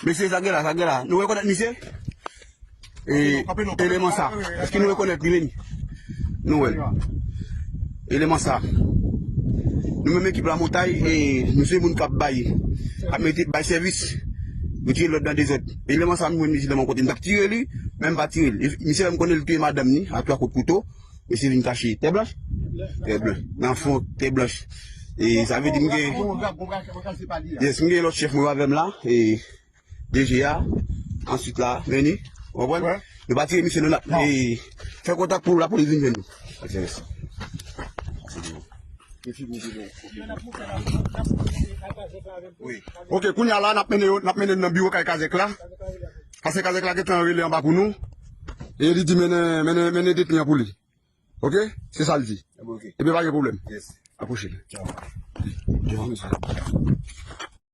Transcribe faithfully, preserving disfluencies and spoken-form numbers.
Mesye, sa gen la, sa gen la. Nou rekonèt misye? E, eleman sa. Èske nou rekonèt li menm? Nou wè l. Eleman sa. Nou menm ekip Lamontay, e, nou se moun k ap bay, k ap mete, bay sèvis. Nou tire lòd nan dezòd. Eleman sa, nou menm, misye, nan yon kote, m t ap tire li, men m pa tire l. E, misye, m konnen l touye madanm ni, a twa kout kouto. Mesye vin kache tè blanch. Tè blanch. Nan fon, tè blanch. E sa vle di m gen, yes, m gen lòt chèf mwen avè m la. E D G a. Answit la, Meni. Ou konprann? Nou pa tire misye, nou n ap, e, fè kontak pou lapolis vin jwenn nou. Ok, mèsi. Ok, kounye a la, n ap mennen yo, n ap mennen yo nan biwo kay Kazèk la. Paske Kazèk la gentan rele anba pou nou. E li di mennen, mennen, mennen detni an pou li. Ok? Se sa l di. Ebyen, pa gen pwoblèm. Apwoche.